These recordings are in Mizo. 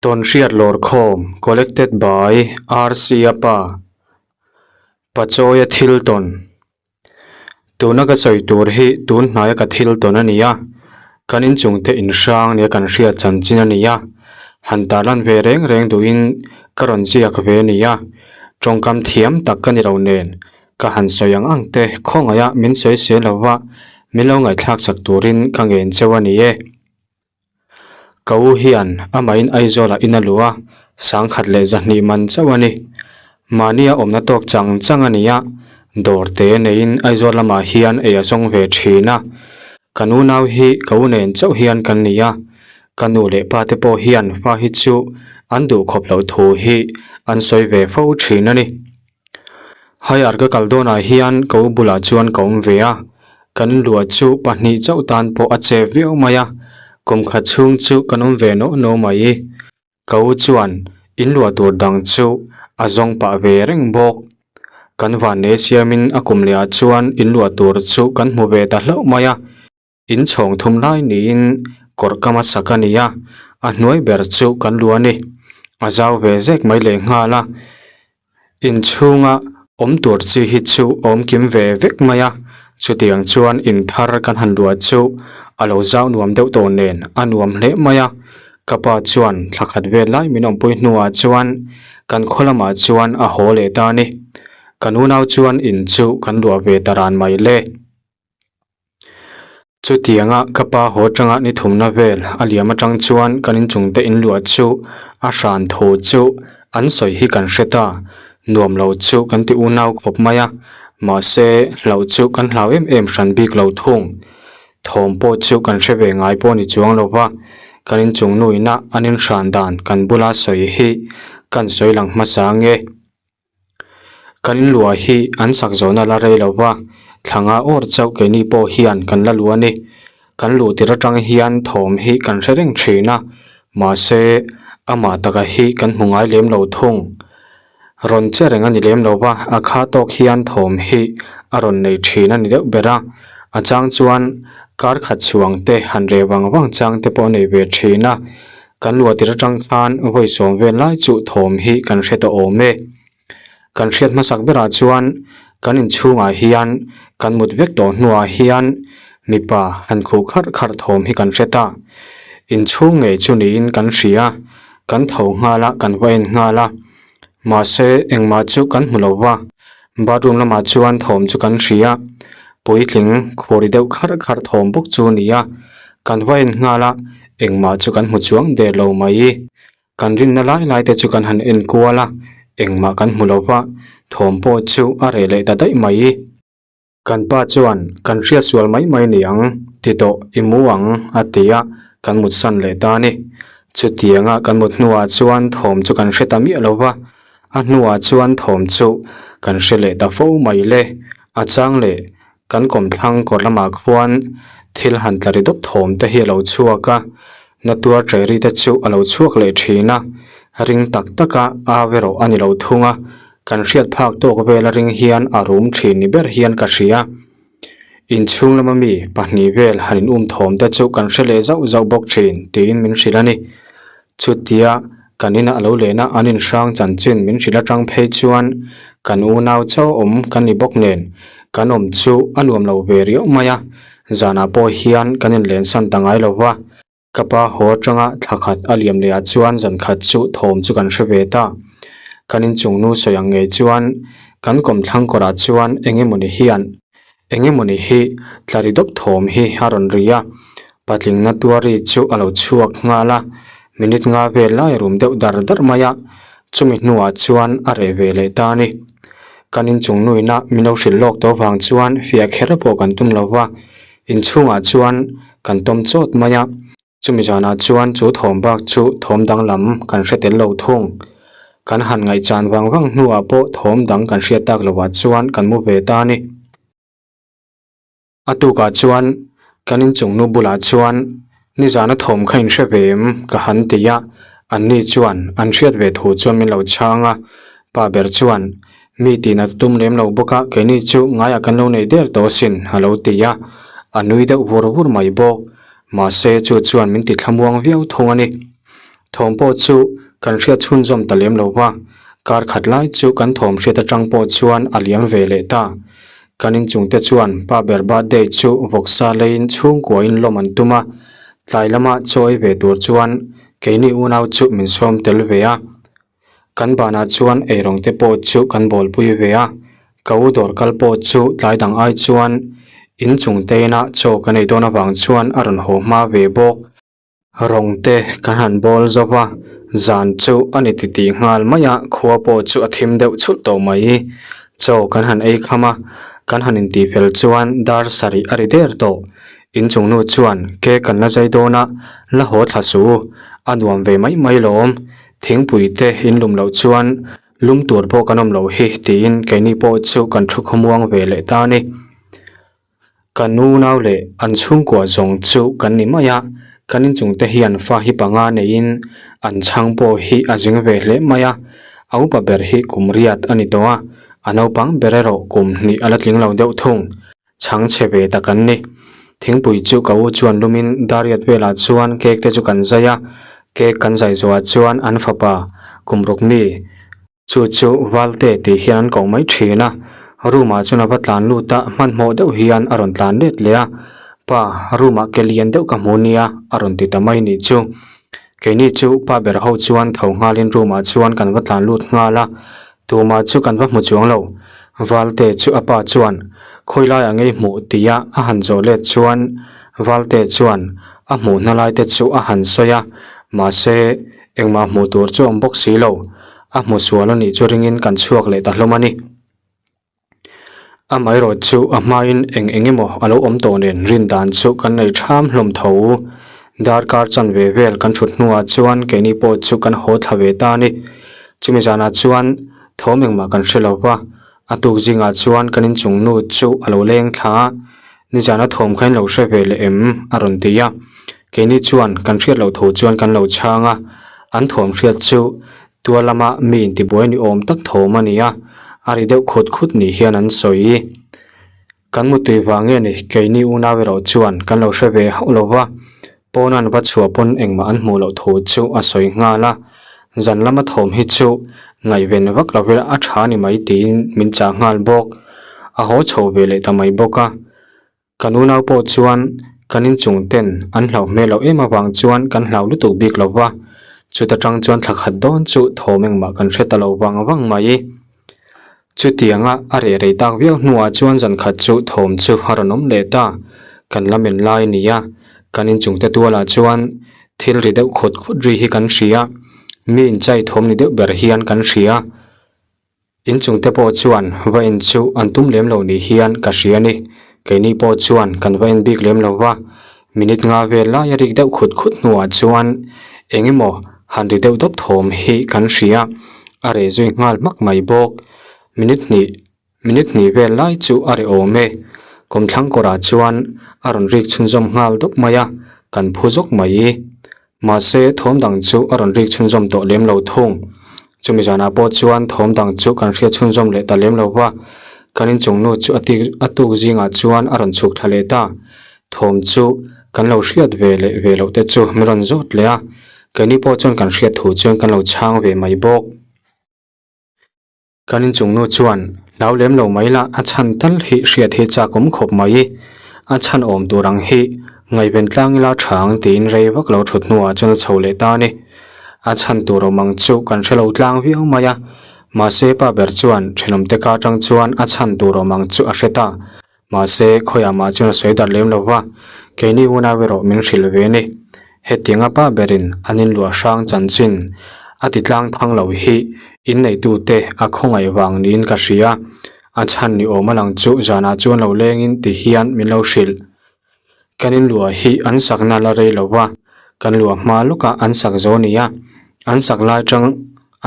Tawnhriat Lawrkhawm Collected by RC a pa Pachawia thil tawn Tuna ka sawi tur hi tun hnaia ka thil tawn a ni a, kan inchungte inhrang nia kan hriat chanchin a ni a, han tarlan ve reng reng duhin ka rawn ziak ve a ni a, tawngkam thiam tak ka ni lo nen ka han sawi ang ang te khawngaiha min sawi se lova min lo ngaihthlak chak turin ka ngen cheu a ni e. Ka u hian amahin Aizawlah in a luh a, sangkhat leh zahnih man chauh a ni. Mahnia awmna tawk chang chang a ni a, dawr te neiin Aizawl lamah hian ei a zawng ve thin a. Kan unau hi ka u nen chauh hian kan ni a, ka nu leh pa te pawh hian fa hi chu an duh khawp loh thu hi an sawi ve fo thin a ni. Haiar ka kal dawnah hian ka u bulah chuan ka awm ve a, kan luah chu pahnih chauh tan pawh a chep viau mai a, kum khat chhung chu kan awm ve nawh nawh mai. Ka u chuan in luah tur dang chu a zawng pah ve reng bawk. Kan vannei siamin a kum lehah chuan in luah tur chu kan hmu ve ta hlauh mai a. In chhawng thum lai niin kawr kam a sak a ni a, a hnuai ber chu kan lu a ni. A zau ve zek mai leh nghal a, inchhunga awm tur chi hi chu a awm kim ve vek mai a, chutiang chuan in thar kan han luah chu a lo zau nuam deuh tawh nen a nuam hle mai a, ka pa chuan thla khat vel lai min awmpui hnuah chuan kan khaw lamah chuan a haw leh ta a ni. Kan unau chuan in chu kan luah ve ta ran mai le. Chutianga ka pa haw atanga ni thumna vel a liam atang chuan kan inchungte inluah chu a hran thu chu an sawi hi kan hre ta. Nuam lo chu kan ti unau khawp mai a, mahse hlauh chu kan hlau em em hran bik lo thung. Thawm pawh chu kan hre ve ngai pawh ni chuang lo va, kan inchung nuina an inhran dan kan bula sawi hi kan sawi lang hmasa nge. Kan luah hi an sak zawhna la rei lo va, thla nga awr chauh keini pawh hian kan la luh a ni. Kan luh tir atang hian thawm hi kan hre reng thin a, mahse amah taka hi kan hmu ngai lem lo thung. Rawn che reng a ni lem lo va, a kha tawk hian thawm hi a rawn nei thin a ni deuh ber a, a chang chuan kar khat chhuang te han reh vang vang chang te pawh a nei ve thin a. Kan luah tir atang khan vawi sawm vel lai chu thawm hi kan hre tawh awm e. Kan hriat hmasak berah chuan kan inchhungah hian kan mut vek tawh hnuah hian mipa han khuh kharh kharh thawm hi kan hre ta. Inchhung ngei chu niin kan hria, kan tho nghal a, kan va en nghal a. Mahse engmah chu kan hmu lo va, bathroom lamah chuan thawm chu kan hria. Puitling khuri deuh kharh kharh thawm bawk chu a ni a, kan va en nghal a, engmah chu kan hmu chuang der lo mai. Kan rinna lai lai te chu kan han en kual a, engmah kan hmu lo va, thawm pawh chu a reh leh ta daih mai. Kan pa chuan kan hriat sual mai mai ni ang, ti tawh i mu ang a ti a, kan mut san leh ta a ni. Chutianga kan mut hnuah chuan thawm chu kan hre ta miah lo va, a hnuah chuan thawm chu kan hre leh ta fo mai le. A chang leh kan kawmthlang kawr lamah khuan thil han tla ri dawp thawm te hi a lo chhuak a, na tuar ṭe ri te chu a lo chhuak leh ṭhin a, ring tak taka au erawh a ni lo thung a, kan hriat phak tawk vel a ring hian a rum ṭhin ni ber hian ka hria. Inchhung lama mi pahnih vel han in um thawm te chu kan hre leh zauh zauh bawk ṭhin tiin min hrilh a ni. Chutia kan inah lo lehna an inhrang chanchin min hrilh atang phei chuan kan unau chauh awm kan ni bawk nen kan awm chu a nuam lo ve riau mai a, zanah pawh hian kan inlensan ta ngai lo va. Ka pa haw atanga thla khat a liam leh ah chuan zan khat chu thawm chu kan hre ve ta. Kan inchung nu sawi ang ngei chuan kan kawmthlang kawrah chuan eng emawni hian eng emawni hi tla ri dawp thawm hi a rawn ri a, patling na tuari chu a lo chhuak nghal a, minute nga vel lai rum deuh dar dar mai a, chumi hnuah chuan a reh ve leh ta a ni. Kan inchung nuina min lo hrilh lawk tawh vang chuan fiah kher pawh kan tum lo va, inchhungah chuan kan tawm chawt mai a, chumi zanah chuan chu thawm bak chu thawm danglam kan hre tel lo thung. Kan han ngaihchan vang vang hnuah pawh thawm dang kan hriat tak lovah chuan kan mu ve ta a ni. A tukah chuan kan inchung nu bulah chuan nizana thawm kha inhre ve em ka han ti a, anni chuan an hriat ve thu chuan min lo chhang a, pa ber chuan Mi tina tum lem lo bawk a, keini chu ngaiah kan lo nei der tawh asin, a lo ti a. A nui deuh vur vur mai bawk. Mahse, chu chuan min ti thlamuang viau thung a ni. Thawm pawh chu kan hriat chhunzawm ta lem lo va, kar khat lai chu kan thawm hriat atang pawh chuan a liam ve leh ta. Kan inchungte chuan pa ber birthday chu vawksa leiin chhungkuain lawm an tum a, tlai lama chaw ei ve tur chuan keini unau chu min sawm tel ve a. Kan banah chuan eirawng te pawh chu kan bawlpui ve a, ka u dawr kal pawh chu tlai dang ai chuan inchungte inah chaw kan ei dawn avang chuan a rawn haw hma ve bawk. Rawng te kan han bawl zo va, zan chu a ni titih nghal mai a, khua pawh chu a thim deuh chhulh tawh mai. Chaw kan han ei kham a, kan han intih fel chuan dar sarih a ri der tawh. Inchung nu chuan ke kan la zai dawn a, la haw thla suh u, a nuam ve mai mai lawm. Thingpui te in lum loh chuan lum tur pawh kan awm loh hi tiin keini pawh chu kan thu khawmuang ve leh ta a ni. Ka nu nau leh an chhungkua zawng chu kan ni mai a, kan inchungte hian fa hi panga neiin an chhang pawh hi a zing ve hle mai a, a upa ber hi kum riat a ni tawh a, a naupang ber erawh kum hnih a la tling lo deuh thung, chhang chhe ve tak an ni. Thingpui chu ka u chuan lumin dariat velah chuan cake te chu kan zai a, cake kan zai zawhah chuan an fapa kum ruk mi, Chu chu Valte tih hian an koh mai thin a, room ah chuan a va tlan lut a, hmanhmawh deuh hian a rawn tlan let leh a, Pa, room ah ke lian deuh ka hmu nia a rawn ti ta mai nih chu. Keini chu pa ber ho chuan tho nghalin room ah chuan kan va tlan lut nghal a, tumah chu kan va hmu chuang lo. Valte chu a pa chuan khawi laiah ngei hmuh tia a han zawh let chuan Valte chuan a hmuhna lai te chu a han sawi a, mahse Engmah hmuh tur chu awm bawk si lo, a hmu sual a nih chu ringin kan chhuak leh ta hlawm a ni. Amaherawh chu a hmain eng eng emaw a lo awm tawh nen rin dan chu kan nei ṭham hlawm tho. Darkar chanve vel kan ṭhut hnuah chuan keini pawh chu kan haw thla ve ta a ni. Chumi zanah chuan thawm engmah kan hre lo va, a tuk zingah chuan kan inchung nu chu a lo leng thla a, Nizana thawm kha in lo hre ve leh em? a rawn ti a. Keini chuan kan hriat loh thu chuan kan lo chhang a, an thawm hriat chu tual lama mi intibuai ni awm tak thawm a ni a, a ri deuh khut khut ni hian an sawi. Kan mutui vang nge ni keini unau erawh chuan kan lo hre ve hauh lo va, pawn an va chhuah pawn engmah an hmuh loh thu chu a sawi nghal a, zan lama thawm hi chu ngaihven vak lo ila a tha ni mai tiin min chah nghal bawk. A haw chho ve leh ta mai bawk a. Kan unau pawh chuan kan inchung ten an hlauh hmel loh em avang chuan kan hlau lutuk bik lo va, chuta tang chuan thla khat dawn chu thawm engmah kan hre ta lo vang vang mai. Chutianga a reh rei tak viau hnuah chuan zan khat chu thawm chu a rawn awm leh ta, kan la men lai a ni a, kan inchungte tualah chuan thil ri deuh khut khut ri hi kan hria, mi inchai thawm ni deuh ber hian kan hria. Inchungte pawh chuan va en chu an tum lem lo ni hian ka hria a ni. Keini pawh chuan kan va en bik lem lo va, minute nga vel lai a rik deuh khut khut hnuah chuan eng emaw han ri deuh dawp thawm hi kan hria, a reh zui nghal hmak mai bawk. Minute hnih minute hnih vel lai chu a reh awm e. Kawmthlang kawrah chuan a rawn rik chhunzawm nghal dawp mai a, kan phu zawk mai. Mahse, thawm dang chu a rawn rik chhunzawm tawh lem lo thung. Chumi zanah pawh chuan thawm dang chu kan hriat chhunzawm leh ta lem lo va, kan inchung nu chu a tik a tuk zingah chuan a rawn chhuk thla leh ta. Thawm chu kan lo hriat ve leh ve loh te chu min rawn zawt leh a, keini pawh chuan kan hriat thu chuan kan lo chhang ve mai bawk. Kan inchung nu chuan, Hlau lem lo mai la, a chhan tal hi hriat hi chak awm khawp mai. A chhan awm tur ang hi ngaihven tlang ila tha ang tiin rei vak lo thut hnuah chuan a chho leh ta a ni. A chhan tur awm ang chu kan hre lo tlang viau mai a, mahse pa ber chuan thenawmte ka atang chuan a chhan tur awm ang chu a hre ta. Mahse, khawiah mah chuan a sawi darh lem lo va, keini unau erawh min hrilh ve a ni. Hetianga pa berin an inluah hrang chanchin a ti tlang thang lo hi inneitute a khawngaih vang niin ka hria. A chhan ni awm a lang chu zanah chuan lo lengin ti hian min lo hrilh. Kan inluah hi an sakna la rei lo va, kan luah hma lawkah an sak zo a ni a, an sak lai tang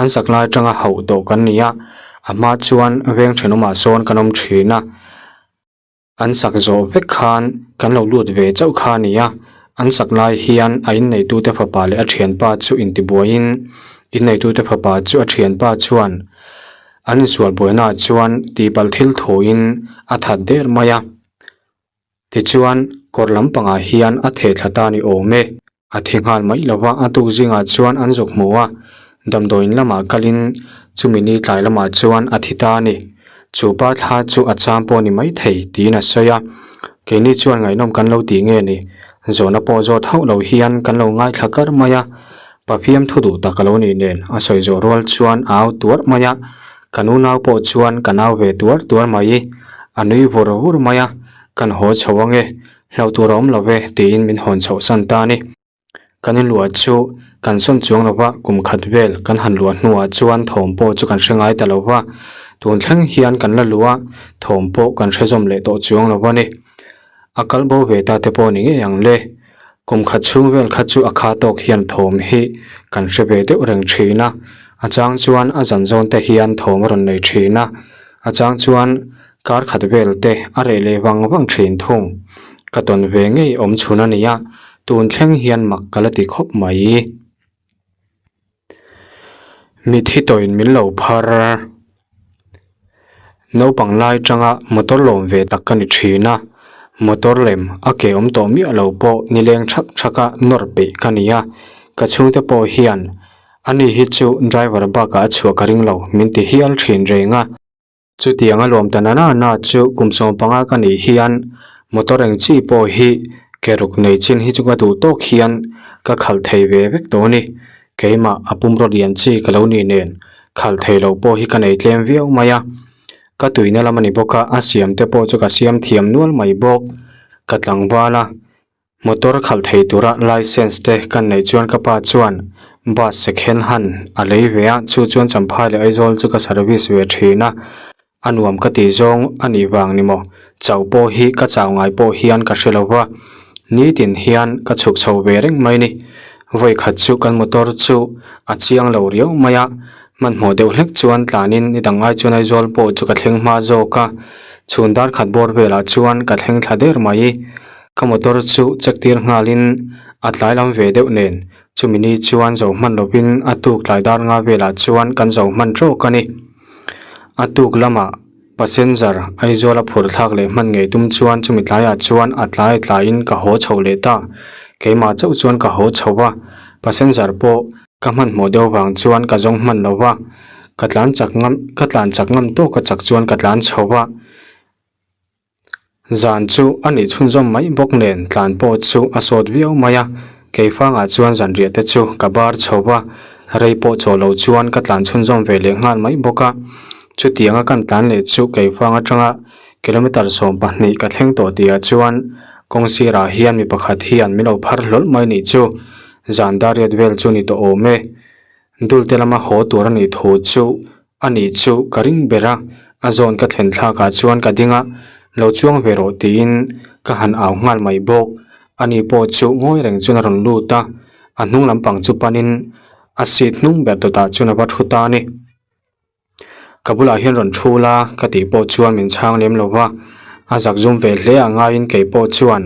an sak lai atanga hauh tawh kan ni a, a hma chuan veng thenawmah sawn kan awm thin a, an sak zawh vek khan kan lo lut ve chauh kha a ni a, an sak lai hian a inneitute fapa leh a thianpa chu intibuaiin inneitute fapa chu a thianpa chuan an insual buainaah chuan tihpalh thil thuin a that der mai a, tichuan kawr lampangah hian a theh thla ta ni awm e. A thi nghal mai lo va, a tuk zingah chuan an zuk hmu a, damdawiin lamah kalin chumi ni tlai lamah chuan a thi ta a ni. Chu pa thla chu a cham pawh ni mai thei tiin a sawi a, keini chuan ngaihnawm kan lo tih nge ni? Zawhna pawh zawt hauh lo hian kan lo ngaithla kar mai a, Pafiam thu duh tak a lo nih nen a sawi zawh rual chuan a au tuar mai a, kan unau pawh chuan kan au ve tuar tuar mai, a nui vur vur mai a, kan haw chho ange, Hlauh tur a awm lo ve tiin min hawn chhoh san ta a ni. Kan inluah chu kan sawn chuang lo va, kum khat vel kan han luah hnuah chuan thawm pawh chu kan hre ngai ta lo va, tun thleng hian kan la luh a, thawm pawh kan hre zawm leh tawh chuang lo va ni. A kal bo ve ta te pawh ni ngei ang le. Kum khat chhung vel kha chu a kha tawk hian thawm hi kan hre ve deuh reng thin a, a chang chuan a zan zawn te hian thawm a rawn nei thin a, a chang chuan Kar khat vel te a reh leh vang vang thin thung. Ka tawn ve ngei awm chhun a nia, tun thleng hian mak ka la ti khawp mai. Mithi tawhin min lo phar. Naupang lai tanga motor lawm ve tak ka ni thin a, motor lem a ke awm tawh miah lo pawh nileng thak thak a nawr peih ka ni a, ka chhungte pawh hian ani hi chu driver bakah a chhuah ka ring lo min ti hial thin reng a. Chutiang a lawm ta na na na chu kum 15 ka nih hian motor eng chi pawh hi ke ruk nei chin hi chu ka duh tawk hian ka khalh thei ve vek tawh a ni. Keimah a pumraw lian chi ka lo nih nen khalh thei loh pawh hi ka nei tlem viau mai a. Ka tuina lam a ni bawk a, a siam te pawh chu ka siam thiam nual mai bawk. Ka tlangval a. Motor khalh thei tura licence te kan neih chuan ka pa chuan bus second hand a lei ve a, chu chuan Champhai leh Aizawl chu ka service ve thin a, a nuam ka tih zawng a nih vang ni maw, chauh pawh hi ka chau ngai pawh hian ka hre lo va, nitin hian ka chhuk chho ve reng mai ni. Vawi khat chu kan motor chu a chiang lo riau mai a, hmanhmawh deuh hlek chuan tlanin ni dang ai chuan Aizawl pawh chu ka thleng hma zawk a, chhun dar khat bawr velah chuan ka thleng thla der mai. Ka motor chu check tir nghalin a tlai lam ve deuh nen chumi ni chuan zo hman lovin a tuk tlai dar nga velah chuan kan zo hman tawk a ni. A tuk lamah passenger Aizawl a phur thlak leh hman ngei tum chuan chumi tlaiah chuan a tlai tlaiin ka haw chho leh ta. Keimah chauh chuan ka haw chho a, passenger pawh ka hmanhmawh deuh vang chuan ka zawng hman lo va, ka tlan chak ngam ka tlan chak ngam tawk a chak chuan ka tlan chho a. Zan chu a nih chhunzawm mai bawk nen tlan pawh chu a sawt viau mai a, keifangah chuan zanriah te chu ka bar chho va, rei pawh chaw lo chuan ka tlan chhunzawm ve leh nghal mai bawk a. Chutianga kan tlan leh chu keifang atanga kilometre 12 ka thleng tawh tihah chuan kawng sirah hian mi pakhat hian min lo phar hlawl mai nih chu zan dar riat vel chu ni tawh awm e. Dulte lama haw tur a nih thu chu A nih chu ka ring ber a, a zawn ka thlen thlakah chuan ka ding a, lo chuang ve rawh tiin ka han au nghal mai bawk. Ani pawh chu ngawi reng chuan a rawn lut a, a hnung lampang chu panin a seat hnung ber dawtah chuan a va thu ta a ni. Ka bulah hian rawn thu la ka tih pawh chuan min chhang lem lo va, a zak zum ve hle a ngaiin kei pawh chuan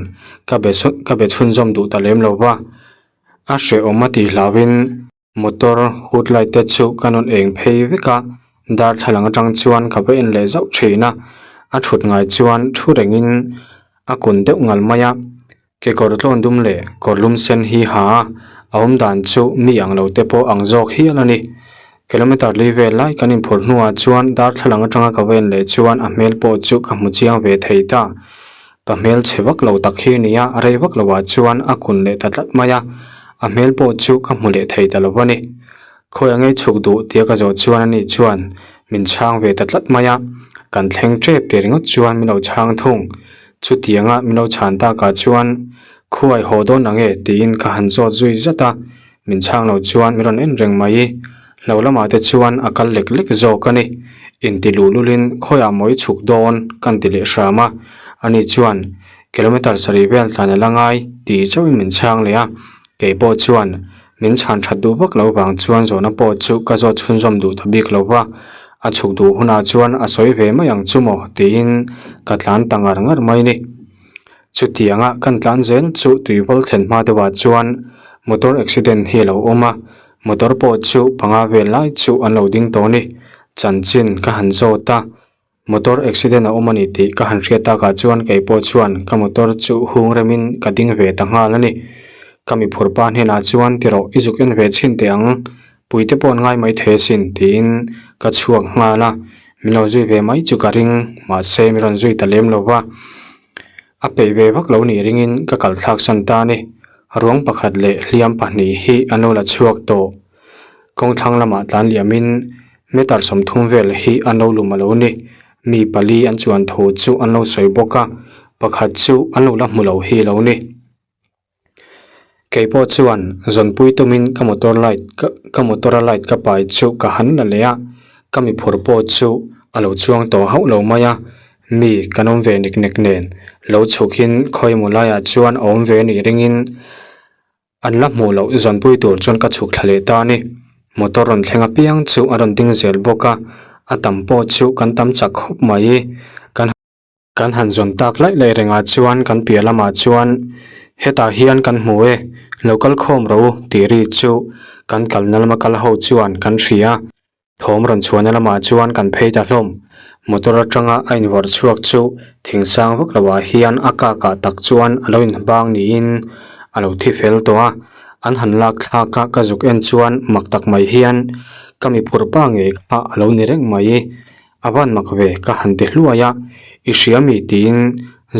ka be ka be chhunzawm duh ta lem lo va, a hrehawm a tih hlauhin. Motor hood light te chu ka rawn eng phei vek a, darthlalang atang chuan ka va en leh zauh thin a, a thut ngai chuan thu rengin a kun deuh ngal mai a, kekawr tlawn dum leh kawr lum sen hi ha a, a awm dan chu mi ang lo te pawh ang zawk hial a ni. Kilometer li vel lai kan inphurh hnuah chuan darthlalang atanga ka va en leh chuan a hmel pawh chu ka hmu chiang ve thei ta. Pa hmel chhe vak lo tak hi nia a rei vak loah chuan a kun leh ta tlat mai a, a hmel pawh chu ka hmu leh thei ta lo a ni. Khawi a ngei chhuk duh tia ka zawh chuan ani chuan min chhang ve ta tlat mai a, kan thleng tep ti ringawt chuan min lo chhang thung. Chutianga min lo chhan takah chuan khuai haw dawn ang e tiin ka han zawt zui zat a, Min chhang lo chuan min rawn en reng mai. Hlo lamah te chuan a kal lek lek zawk a ni. Inti luh lulin khawiah maw i chhuk dawn kan ti leh hram a. Ani chuan kilometre sarih vel tlan a la ngai tih chauhin min chhang leh a. Kei pawh chuan min chhan that duh vak lo vang chuan zawhna pawh chu ka zawt chhunzawm duh ta bik lo va. A chhuk duh hunah chuan a sawi ve mai ang chu maw tiin ka tlan ta ngar ngar mai ni. Chutianga kan tlan zel chu tuivawl thlen hma deuhah chuan motor accident hi a lo awm a, motor pawh chu panga vel lai chu an lo ding tawh a ni. Chanchin ka han zawt a, motor accident a awm a ni tih ka han hriat takah chuan kei pawh chuan ka motor chu hung remin ka ding ve ta nghal a ni. Ka mi phur pa hnenah chuan ti rawh i zuk en ve chhin teh ang, puite pawh an ngai mai thei asin tiin ka chhuak nghal a, min lo zui ve mai chu ka ring mahse min rawn zui ta lem lo va, a peih ve vak lo nih ringin ka kal thlak san ta a ni. Ruang pakhat leh hliam pahnih hi an lo la chhuak tawh. Kawngthlang lamah tlan liamin meter 30 vel hi an lo lum a lo ni. Mi pali an chuan thu chu an lo sawi bawk a, pakhat chu an lo la hmu lo hi a lo ni. Kei pawh chuan zawnpui tumin ka motor light ka motor a light ka pai chu ka han la leh a, ka mi phur pawh chu a lo chuang tawh hauh lo mai a, mi kan awm ve nek nek nen lo chhukin khawimaw laiah chuan a awm ve a nih ringin An la hmuh loh zawnpui tur chuan ka chhuk thla leh ta a ni. Motor rawn thleng apiang chu a rawn ding zel bawk a, a tam pawh chu kan tam chak khawp mai. Kan kan han zawn tak laih laih rengah chuan kan piah lamah chuan hetah hian kan hmu e, lo kal khawm rawh u tih ri chu kan kalna lama kal ho chuan kan hria. Thawm rawn chhuahna lamah chuan kan phei ta hlawm. Motor atanga a invawrh chhuak chu thing sang vak loah hian a kakah tak chuan a lo inbang niin a lo thi fel tawh a. An han lak thlak a ka zuk en chuan mak tak mai hian ka mi phurh pa ngei kha a lo ni reng mai. A van mak ve ka han ti hluai a, i hria mi tiin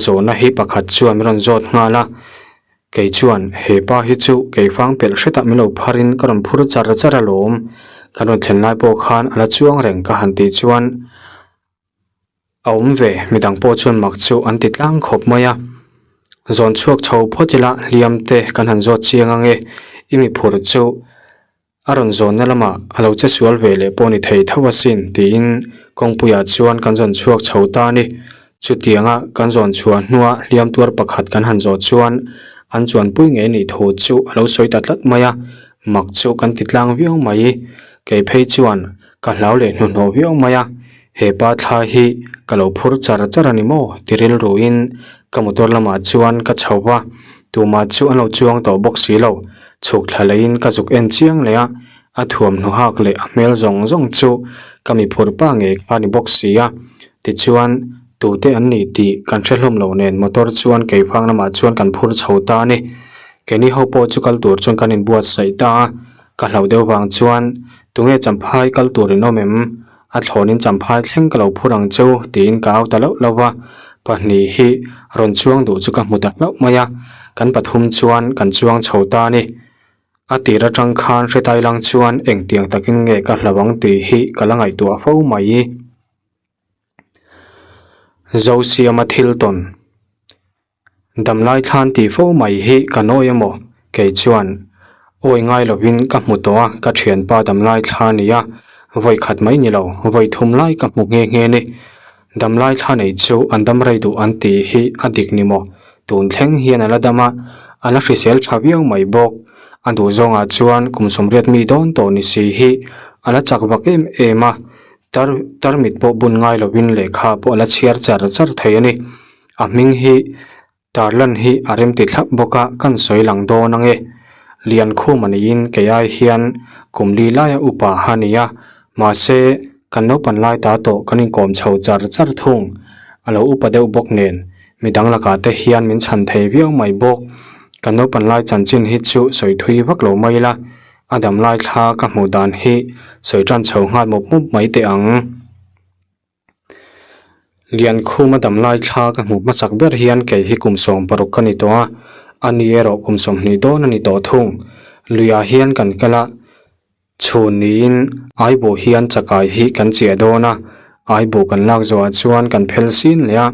zawhna hi pakhat chuan min rawn zawt nghal a. Kei chuan, He pa hi chu kei fang pelh hretah min lo pharin ka rawn phur char char alawm, kan rawn thlen lai pawh khan a la chuang reng ka han tih chuan a awm ve, midang pawh chuan mak chu an ti tlang khawp mai a. Zawn chhuak chho phawt ila hliam te kan han zawt chiang ange, i mi phur chu A rawn zawnna lamah a lo che sual ve leh pawh ni thei tho asin tiin kawngpuiah chuan kan zawn chhuak chho ta a ni. Chutianga kan zawn chhuah hnua hliam tuar pakhat kan han zawh chuan an chuanpui ngei nih thu chu a lo sawi ta tlat mai a, mak chu kan ti tlang viau mai. Kei phei chuan ka hlau leh hnuhnawh viau mai a, he pa thla hi ka lo phur char char a ni maw ti rilruin ka motor lamah chuan ka chho va, tumah chu an lo chuang tawh bawk si lo. Chhuk thla leiin ka zuk en chiang leh a, a thuamhnaw hak leh a hmel zawng zawng chu ka mi phur pa ngei kha a ni bawk si a. Tichuan, tute an ni tih kan hre hlawm lo nen motor chuan keifang lamah chuan kan phur chho ta a ni. Keini ho pawh chu kal tur chuan kan inbuatsaih ta a, ka hlauh deuh vang chuan, Tunge Champhai kal tur in awm em? A thlawnin Champhai thleng ka lo phur ang cheu tiin ka au ta loh loh va, pahnih hi rawn chuang duh chu ka hmu ta hlauh mai a, kan pathum chuan kan chuang chho ta a ni. A tir atang khan hretai lang chuan engtiang takin nge ka hlau ang tih hi ka la ngaihtuah fo mai. Zosiama thil tawn. Damlai thlan tih fo mai hi ka nawi emaw? Kei chuan awi ngai lovin ka hmu tawh a, ka thianpa damlai thla a ni a, vawi khat mai ni lo, vawi thum lai ka hmu nghe nghe ni. Damlai thla nei chu an dam rei duh an tih hi a dik ni maw? Tun thleng hian a la dam a, a la hrisel tha viau mai bawk. A duh zawngah chuan kum 80 mi dawn tawh ni si hi a la chak vak em em a, tar tarmit pawh bun ngai lovin lehkha pawh a la chhiar char char thei a ni. A hming hi tarlan hi a rem ti thlap bawk a, kan sawi lang dawn ang e. Liankhum a niin kei ai hian kum li laia upa a ni a, mahse kan naupan lai ta tawh kan inkawm chho char char thung. A lo upa deuh bawk nen midang lakah te hian min chhan thei viau mai bawk. Kan naupan lai chanchin hi chu sawi thui vak lo mai ila, a dam lai thla ka hmuh dan hi sawi tan chho nghal mup mup mai teh ang. Liankhuma damlai thla ka hmuh hmasak ber hian kei hi kum 60 ka ni tawh a, a ni erawh kum 20 dawn a ni tawh thung. Luiah hian kan kal a, chhun niin Aibuh hian chakai hi kan chiah dawn a, Aibuh kan lak zawhah chuan kan phel sin leh a,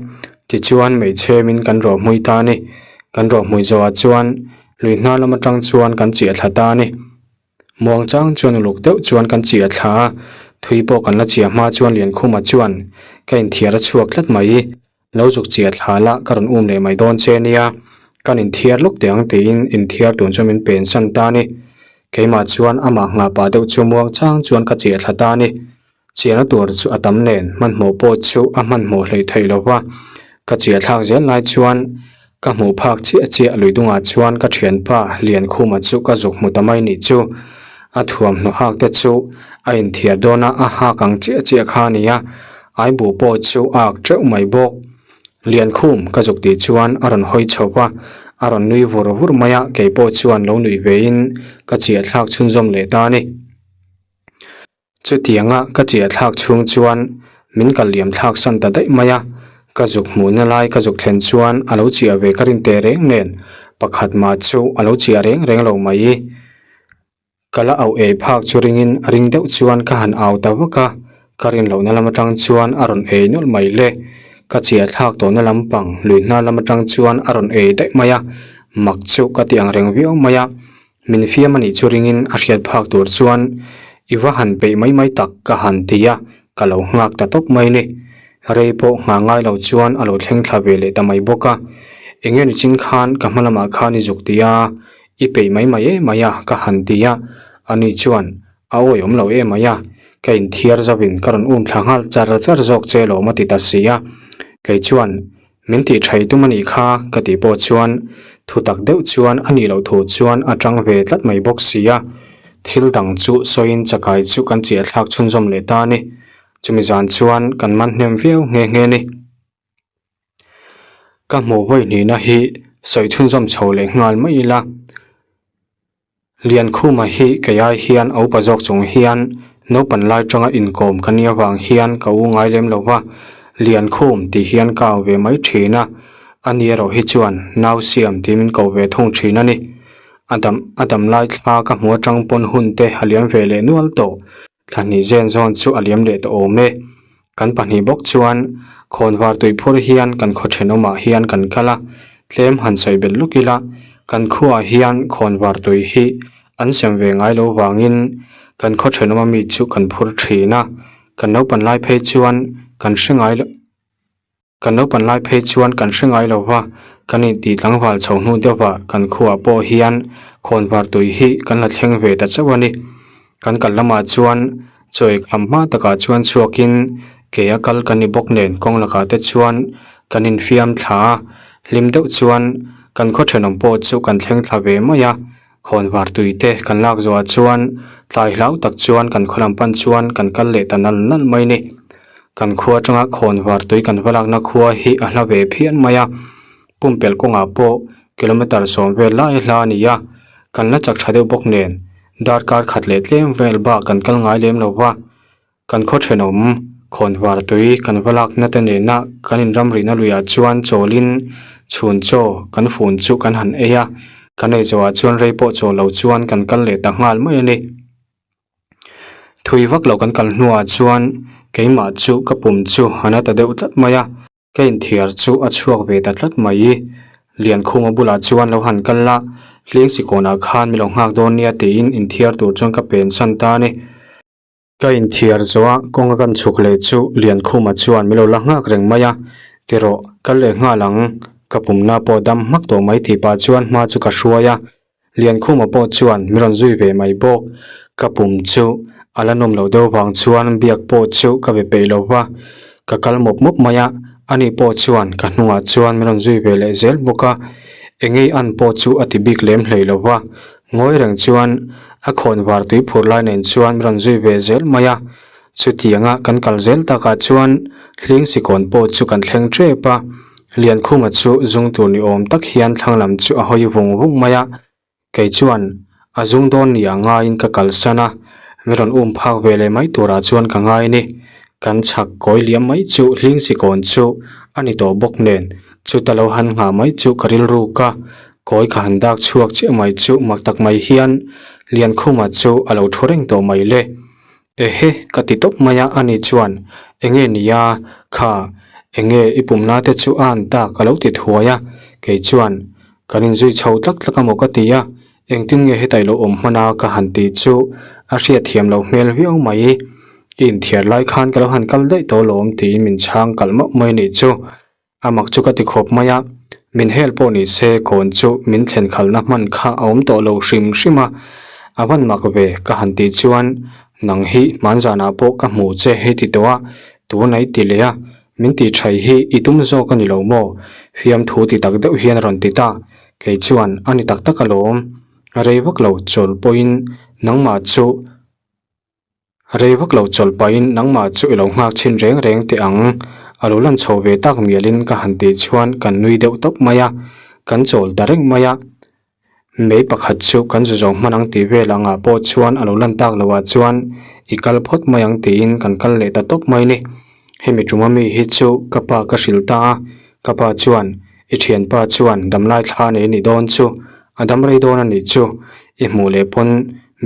tichuan hmeichhemin kan rawhhmui ta a ni. Kan rawhhmui zawhah chuan lui hnar lam atang chuan kan chiah thla ta a ni. Muang chang chuan uluk deuh chuan kan chiah thla a, thui pawh kan la chiah hma chuan Liankhuma chuan ka inthiar a chhuak tlat mai. Lo zuk chiah thla la ka rawn um leh mai dawn che nia, kan inthiar lawk teh ang tiin inthiar tun chu min pen san ta a ni. Keimah chuan amah nghah pah deuh chu muang chang chuan ka chiah thla ta a ni. Chiahna tur chu a tam nen hmanhmawh pawh chu a hmanhmawh hleih theih lo va, ka chiah thlak zel lai chuan ka hmuh phak chiah chiah lui dungah chuan ka thianpa Liankhuma chu ka zuk hmu ta mai nih chu. A thuamhnaw hak te chu a inthiar dawn a, a hak ang chiah chiah kha a ni a, aibuh pawh chu a ak teuh mai bawk. Liankhum ka zuk tih chuan a rawn hawi chho va. A rawn nui vur vur mai a, kei pawh chuan lo nuih vein ka chiah thlak chhunzawm leh ta a ni. Chutianga ka chiah thlak chhung chuan min kal liam thlak san ta daih mai a, ka zuk hmuhna lai ka zuk thlen chuan a lo chiah ve ka rin teh reng nen pakhat mah chu a lo chiah reng reng lo mai. Ka la auh ei phak chu ringin a ring deuh chuan ka han au ta vak a, ka rin lohna lam atang chuan a rawn ei nawlh mai le. Ka chiah thlak tawhna lampang lui hnar lam atang chuan a rawn ei daih mai a, mak chu ka ti ang reng viau mai a. Min fiam a nih chu ringin a hriat phak tur chuan i va han peih mai mai tak ka han ti a, ka lo nghak ta tawp mai ni. Rei pawh nghah ngai lo chuan a lo thleng thla ve leh ta mai bawk a, eng nge ni chin khan ka hma lamah khan i zuk ti a, I peih mai mai em mai a, ka han ti a, ani chuan a awi awm lo em mai a, ka inthiar zauhin ka rawn um thla nghal char char zawk che lawm a ti ta si a, kei chuan min tih thaih tum a nih kha ka tih pawh chuan thu tak deuh chuan a nih loh thu chuan a tang ve tlat mai bawk si a, thil dang chu sawiin chakai chu kan chiah thlak chhunzawm leh ta a ni, chumi zan chuan kan man hnem viau nghe nghe a ni. Ka hmuh vawi hnihna hi sawi chhunzawm chho leh nghal mai ila. Liankhuma hi kei ai hian a upa zawk chung hian naupan lai tanga inkawm ka nih avang hian ka u ngai lem lo va, Liankhum tih hian ka au ve mai thin a, ani erawh hi chuan nau siam tih min ko ve thung thin a ni. A dam a dam lai thla ka hmu atang pawn hun te a liam ve leh nual tawh. Thla hnih zen zawn chu a liam leh ta awm e. Kan pahnih bawk chuan khawnvar tui phur hian kan khaw thenawmah hian kan kal a, tlem han sawi belh luk ila, kan khuaah hian khawnvar tui hi an sem ve ngai lo vangin kan khaw thenawma mi chu kan phur thin a, kan naupan lai phei chuan kan hre ngai lo. Kan naupan lai phei chuan kan hre ngai lo va, kan intih tlangval chho hnu deuhah kan khuaah pawh hian khawnvar tui hi kan la thleng ve ta chauh a ni. Kan kal lamah chuan chawi kham hma takah chuan chhuakin ke a kal kan ni bawk nen kawng lakah te chuan kan infiam thla a, hlim deuh chuan kan khaw thenawm pawh chu kan thleng thla ve mai a, khawnvar tui te kan lak zawhah chuan tlai hlau tak chuan kan khaw lam pan chuan kan kal leh ta nal nal mai a ni. Kan khua atanga khawnvar tui kan va lakna khua hi a hla ve phian mai a, pumpelh kawngah pawh kilometre sawm vel lai hla a ni a, kan la chak tha deuh bawk nen darkar khat leh tlem vel bak kan kal ngai lem lo va, kan khaw thenawm khawnvar tui kan va lakna te nena kan inramrihna luiah chuan chawlin chhun chaw kan fun chu kan han ei a, kan ei zawhah chuan rei pawh chawl lo chuan kan kal leh ta nghal mai a ni. Thui vak lo kan kal hnuah chuan keimah chu ka pum chu a na ta deuh tlat mai a, ka inthiar chu a chhuak ve ta tlat mai. Liankhuma bulah chuan lo han kal la, Hlingsi kawnah khan mi lo nghak dawn nia tiin inthiar tur chuan ka pen san ta a ni. Ka inthiar zawh a, kawnga kan chhuk leh chu Liankhuma chuan mi lo la nghak reng mai a, Tirawh, kal leh nghal ang, ka pumna pawh dam hmak tawh mai tih pah chuan hma chu ka hruai a, Liankhuma pawh chuan mi rawn zui ve mai bawk. Ka pum chu a la nawm loh deuh vang chuan biak pawh chu ka be peih lo va, ka kal mawp mawp mai a, ani pawh chuan ka hnungah chuan min rawn zui ve leh zel bawk a, engei an pawh chu a ti bik lem hlei lo va, ngawi reng chuan a khawn var tui phur lai nen chuan min rawn zui ve zel mai a, chutianga kan kal zel takah chuan Hlingsi kawn pawh chu kan thleng tep a, Liankhuma chu zung tur ni awm tak hian thlang lam chu a hawi vung vung mai a, kei chuan a zung dawn ni a ngaiin ka kalsan a, mi rawn um phak ve leh mai turah chuan ka ngai a ni. Kan chhak kawi liam mai chu Hlingsi kawn chu a ni tawh bawk nen chuta lo han nghah mai chu ka rilruk a, kawi ka han dak chhuak chiah mai chu mak tak mai hian Liankhuma chu a lo thu reng tawh mai le. Ehe, ka ti tawp mai a, ani chuan, Enge nia, kha, enge i pumna te chu a an tak a lo ti thuai a, kei chuan, Kan inzui chho tlak tlak a maw ka ti a, engtin nge hetai lo awm hman a ka han ti chu a hriatthiam loh hmel viau mai, i inthiar lai khan ka lo han kal daih tawh lawm tiin min chhang kalh mauh mai nih chu. A mak chu ka ti khawp mai a, min hel pawh ni se kawn chu min thlen khalhna hman kha a awm tawh lo hrim hrim a, a van mak ve ka han tih chuan nang hi hmanzanah pawh ka hmu che hei ti tawh a, tun a i ti leh a, min tih thaih hi i tum zawk a ni lo maw? Fiamthu ti tak deuh hian a rawn ti ta, kei chuan a ni tak tak alawm, rei vak lo chawl pawhin nangmah chu Rei vak lo chawlh pahin nangmah chu i lo nghak chhin reng reng teh ang, a lo lan chho ve tak mialin ka han tih chuan kan nui deuh tawp mai a. Kan chawl ta reng mai a, mei pakhat chu kan zu zo hman ang tih vel angah pawh chuan a lo lan tak loh ah chuan i kal phawt mai ang tiin kan kal leh ta tawp mai ni. Hemi tuma mi hi chu ka pa ka hrilh ta a, ka pa chuan i thianpa chuan damlai thla nei a nih dawn chu, a dam rei dawn a nih chu, i hmuh leh pawn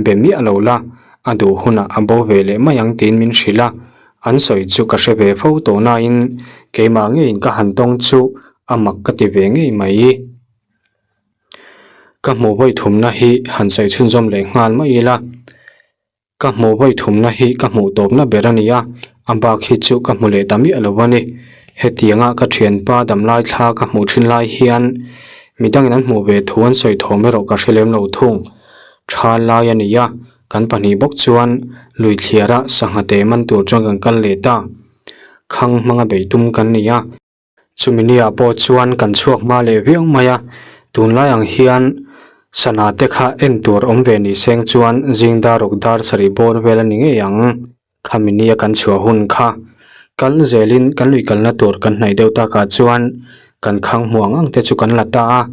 be miah lo la, a duh hunah a bo ve leh mai ang tiin min hrilh a, an sawi chu ka hre ve fo tawh nain keimah ngeiin ka han tawng chu a mak ka ti ve ngei mai. Ka hmuh vawi thumna hi han sawi chhunzawm leh nghal mai ila. Ka hmuh vawi thumna hi ka hmuh tawpna ber a ni a, a bak hi chu ka hmu leh ta miah lo a ni. Hetianga ka thianpa damlai thla ka hmuh thin lai hian midangin an hmuh ve thu an sawi thawm erawh ka hre lem lo thung. Tha lai a ni a, kan pahnih bawk chuan lui thliara sangha te man tur chuan kan kal leh ta. Khang hmanga beih tum kan ni a. Chumi ni ah pawh chuan kan chhuak hma leh viau mai a, tunlai ang hian sana te kha en tur awm ve ni seng chuan zing dar ruk dar sarih bawr vel a ni ngei ang. Khami nia kan chhuah hun kha kal zelin kan lui kalna tur kan hnaih deuh takah chuan kan khang hmuh ang ang te chu kan la ta a.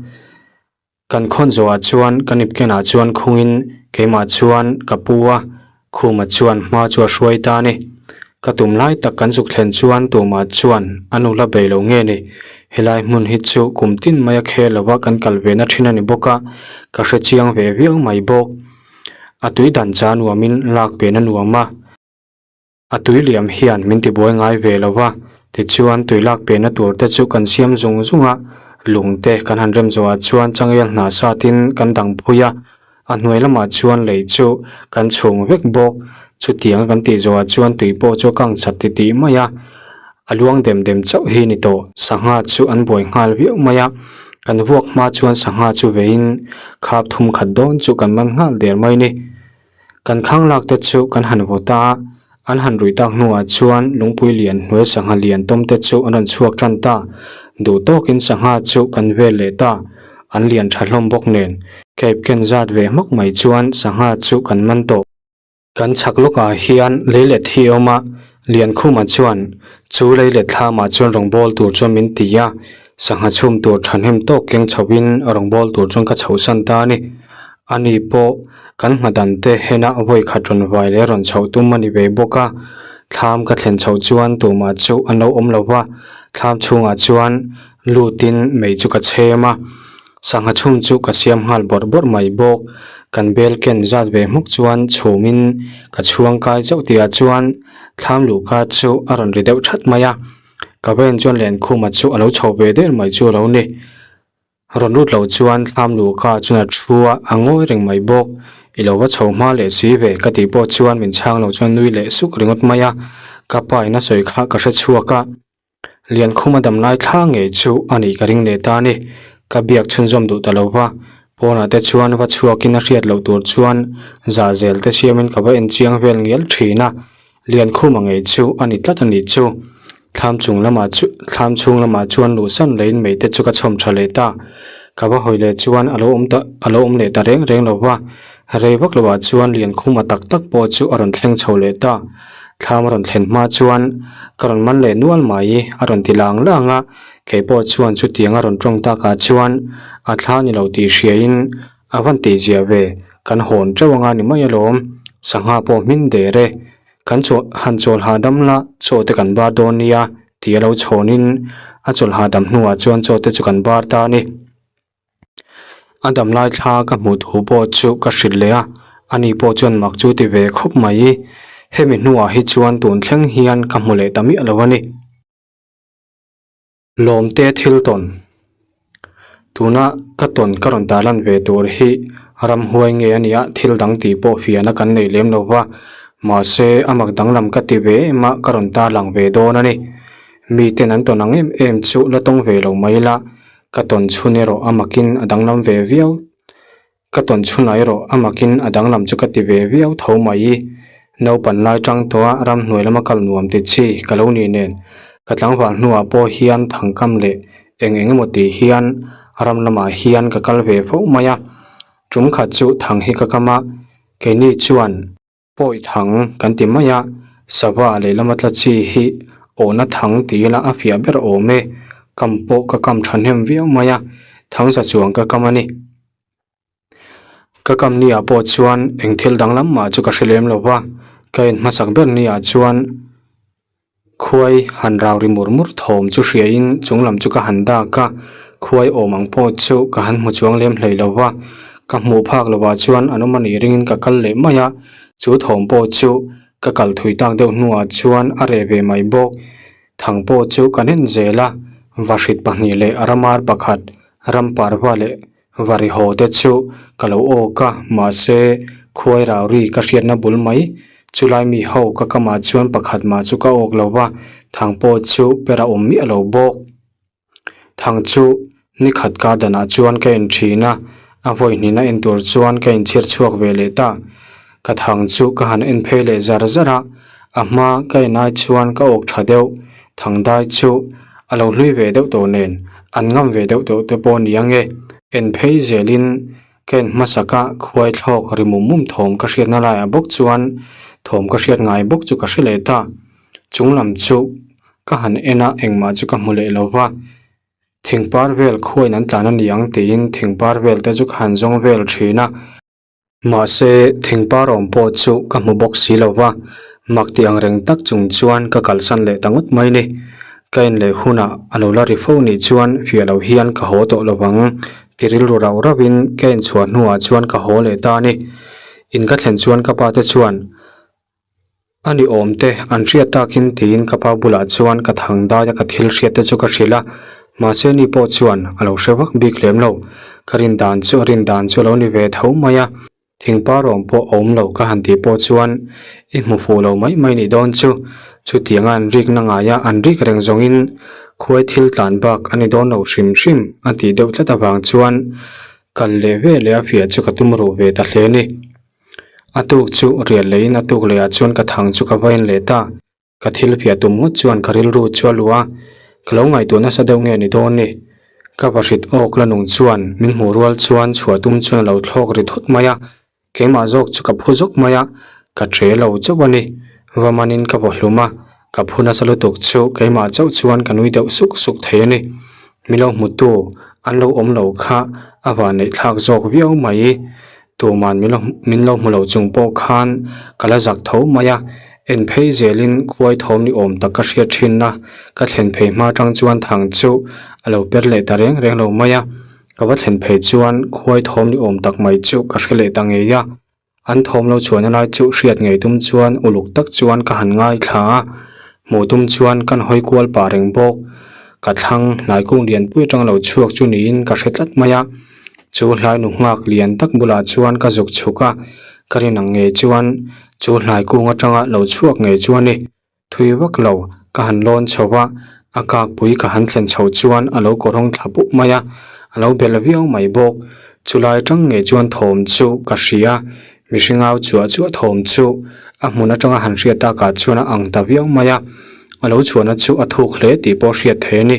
Kan khawn zawhah chuan ka nipkenah chuan khungin keimah chuan ka pu a, Khuma chuan hma chu a hruai ta a ni. Ka tum lai tak kan zuk thlen chuan tumah chuan a nu la bei lo nge ni. Helai hmun hi chu kum tin mai a khel lova kan kal ve na thin a ni bawk a, ka hre chiang ve viau mai bawk. A tui dan cha nuamin lak pen a nuam a. A tui liam hian min tibuai ngai ve lo va, tichuan tui lak pehna tur te chu kan siam zung zung a, lung te kan han rem zawhah chuan changel hna satin kan dang phui a, a hnuai lamah chuan lei chu kan chhung vek bawk, chutianga kan tih zawhah chuan tui pawh chu a kang chat titih mai a, a luang dem dem chauh hi ni tawh. Sangha chu an buai nghal viau mai a, kan vuak hma chuan sangha chu veiin khap thum khat dawn chu kan man nghal der mai ni. Kan khang lak te chu kan han vaw ta a, an han rui tak hnuah chuan lungpui lian hnuai sangha lian tawm te chu an rawn chhuak tan ta. Duh tawkin sangha chu kan vel leh ta, an lian tha hlawm bawk nen. Cape ken zat ve hmak mai chuan sangha chu kan man tawh. Kan chhak lawkah hian leilet hi a awm a, Liankhuma chuan chu leilet thlamah chuan rawngbâwl tur chuan min ti a, sangha chhum tur thahnem tawk keng chhoin rawngbâwl tur chuan ka chhohsan ta a ni. Ani pawh kan nghadan te hena vawi khat rawn vai leh rawn chhoh tum a ni ve bawk a, thlam ka thlen chhoh chuan tumah chu an lo awm lo va, thlam chhungah chuan lutin mei chu ka chhem a, sangha chhum chu ka siam nghal bawrh bawrh mai bawk. Kan bel ken zat ve hmuk chuan chhumin ka chhuang kai chauh tihah chuan thlam luhka chu a rawn ri deuh that mai a, ka vawiin chuan Lenkhuma chu a lo chho ve der mai chu a lo ni. Rawn lut lo chuan thlam luhka chuan a thu a, a ngawi reng mai bawk. I lo va chho hma leh si ve ka tih pawh chuan min chhang lo chuan nui leh suk ringawt mai a, ka pa in a sawi kha ka hre chhuak a. Liankhuma dam lai thla ngei chu a nih ka ring leh ta a ni. Ka biak chhunzawm duh ta lo va, pawnah te chuan va chhuakin a hriat loh tur chuan zah zel te siamin ka va en chiang vel ngial thin a. Liankhuma ngei chu a ni tlat a nih chu. Thlam chung lamah chu thlam chhung lamah chuan luhsan leiin mei te chu ka chhawm tha leh ta. Ka va hawi leh chuan a lo awm ta a lo awm leh ta reng reng lo va. Rei vak loah chuan Liankhuma tak tak pawh chu a rawn thleng chho leh ta. Thlam a rawn thlen hma chuan ka rawn man leh nual mai a rawn ti lang lang a. Kei pawh chuan chutiang a rawn tawng takah chuan a thla ni lo tih hriain A van tih zia ve, kan hawn teuh anga ni mai alawm, sangha pawh hmin der e, kan chaw han chawl hahdam la chaw te kan bar dawn nia tih a lo chhawnin a chawl hahdam hnuah chuan chaw te chu kan bar ta a ni. A dam lai thla ka hmuh thu pawh chu ka hrilh leh a, ani pawh chuan mak chu ti ve khawp mai, hemi hnuah hi chuan tun thleng hian ka hmu leh ta miah lo a ni. Lawmte thil tawn. Tuna ka tawn ka rawn tarlan ve tur hi ramhuai nge a nia thil dang tih pawh fiahna kan nei lem lo va, mahse a mak danglam ka ti ve em a ka rawn tarlang ve dawn a ni. Miten an tawn ang em em chu la tawng ve lo mai la, ka tawn chhun erawh a makin a danglam ve viau. Ka tawn chhunah erawh a makin a danglam chu ka ti ve viau tho mai. Naupan lai tang tawha ramhnuai lama kal nuam ti chi ka lo ni nen, ka tlangval hnuah pawh hian thangkam leh eng eng emaw tih hian ram lamah hian ka kal ve fo mai a. Tum khat chu thang hi ka kam a, keini chuan. Pawi thang kan ti mai a, sava lehlam a tla chi hi awhna thang ti ila a fiah ber awm e, kam pawh ka kam thahnem viau mai a. Thangza chuang ka kam a ni. Ka kam ni ah pawh chuan eng thil danglam mah chu ka hre lem lo va, ka en hmasak ber ni ah chuan khuai han rau ri mur mur thawm chu hria in chung lam chu ka han dak a, khuai awm ang pawh chu ka han hmu chuang lem hlei lo va, ka hmuh phak lo ah chuan an awm a nih ringin ka kal leh mai a, chu thawm pawh chu ka kal thui tak deuh hnuah chuan a reh ve mai bawk. Thang pawh chu kan en zel a, vahrit pahnih leh ramar pakhat, ramparva leh varihaw te chu ka lo awk a, mahse khuai rau ri ka hriatna bul mai. Chulai mi ho ka kamah chuan pakhat mah chu ka awk lo va, thang pawh chu per a awm miah lo bawk. Thang chu ni khat kar danah chuan ka en thin a, a vawi hnihna en tur chuan ka inchhir chhuak ve leh ta. Ka thang chu ka han en phei leh zar zar a, a hma ka en ai chuan ka awk tha deuh. Thang dai chu a lo hlui ve deuh tawh nen an ngam ve deuh tawh te pawh ni ang e. En phei zelin ka en hmasak a, khuai thlawk ri mum mum thawm ka hriatna laiah bawk chuan thawm ka hriat ngai bawk chu ka hre leh ta. Chung lam chu Ka han en a, engmah chu ka hmu leh lo va, thingpar vel khuain an tlan a ni ang tiin thingpar vel te chu ka han zawng vel thin a. Mahse, thingpar awm pawh chu ka hmu bawk si lo va, mak ti ang reng tak chung chuan ka kalsan leh ta ngawt mai ni. Ka en leh hunah a lo la ri fo nih chuan fiah lo hian ka haw tawh lo vang ti rilru rauh rauhin ka en chhuah hnuah chuan ka haw leh ta a ni. In ka thlen chuan ka pa te chuan A ni awm te, an hriat takin tiin ka pa bulah chuan ka thang dai a ka thil hriat te chu ka hrilh a, mahse ni pawh chuan a lo hre vak bik lem lo. Ka rin dan chu a rin dan chu a lo ni ve tho mai a, thingpa rawng pawh a awm lo ka han tih pawh chuan i hmu fuh lo mai mai nih dawn chu. Chutianga an rikna ngaia an rik reng zawngin khuai thil tlan bak a ni dawn lo hrim hrim a tih deuh tlat avang chuan kal leh ve leh a fiah chu ka tum ruh ve ta hle a ni. A tuk chu rial leiin a tuk lehah chuan ka thang chu ka va en leh ta. Ka thil phiah tum ngawt chuan ka rilru chu a luh a, ka lo ngaihtuah nasa deuh nge ni dawn ni. Ka vahrit awk la nung chuan min hmuh rual chuan chhuah tum chuan a lo thlawk ri thawt mai a, keimah zawk chu ka phu zawk mai a, ka ṭe lo chauh a ni. Va manin ka vaw hlum a, ka phu nasa lutuk chu keimah chauh chuan ka nui deuh suk suk thei a ni. Mi lo hmutu an lo awm lo kha a vanneih thlak zawk viau mai. Tuman min lo min lo hmu lo chung pawh khan ka la zak tho mai a, en phei zelin khuai thawm ni awm tak ka hriat thin a, ka thlen phei hma tang chuan thang chu a lo per leh ta reng reng lo mai a, ka va thlen phei chuan khuai thawm ni awm tak mai chu ka hre leh ta ngei a, an thawm lo chhuahna lai chu hriat ngei tum chuan uluk tak chuan ka han ngaithla a, hmuh tum chuan kan hawi kual pah reng bawk, ka thlang hnai kung lianpui atang lo chhuak chu niin ka hre tlat mai a. Chu hlai nu nghak lian tak bulah chuan ka zuk chhuk a, ka rin ang ngei chuan chu hlai kung atanga lo chhuak ngei chu a ni. Thui vak lo, ka han lawn chho a, a kakpui ka han thlen chho chuan a lo kawrawng thla pup mai a, a lo bel viau mai bawk. Chu lai atang ngei chuan thawm chu ka hria, mihring au chuah chuah thawm chu a hmun atanga han hriat takah chuan a ang ta viau mai a, a lo chhuahna chu a thuk hle tih pawh hriat theih a ni.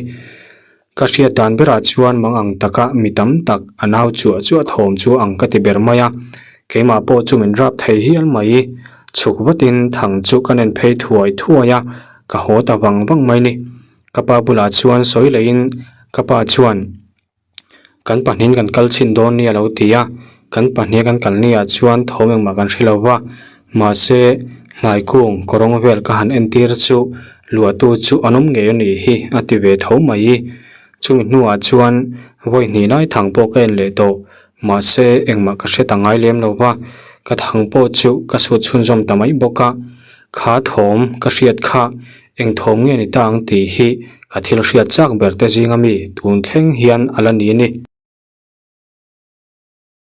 Ka hriat dan berah chuan mang ang taka mi tam tak a nau chuah chuah thawm chu ang ka ti ber mai a, keimah pawh chu min rap thei hial mai. Chhuk vatin thang chu ka nen phei thuai thuai a, ka haw ta vang vang mai ni. Ka pa bulah chuan sawi leiin ka pa chuan kan pahnihin kan kal chhin dawn nia lo ti a, kan pahniha kan kal niah chuan thawm engmah kan hre lo va, mahse hlai kung kawrawng vel ka han entir chu Luahtu chu an awm ngei a nih hi a ti ve tho mai. Chumi hnuah chuan vawi hnih lai thang pawh ka en leh tawh. Mahse engmah ka hre ta ngai lem lo va, ka thang pawh chu ka sut chhunzawm ta mai bawk a. Kha thawm ka hriat kha eng thawm nge ni ta ang tih hi ka thil hriat chak ber te zinga mi tun thleng hian a la ni a ni.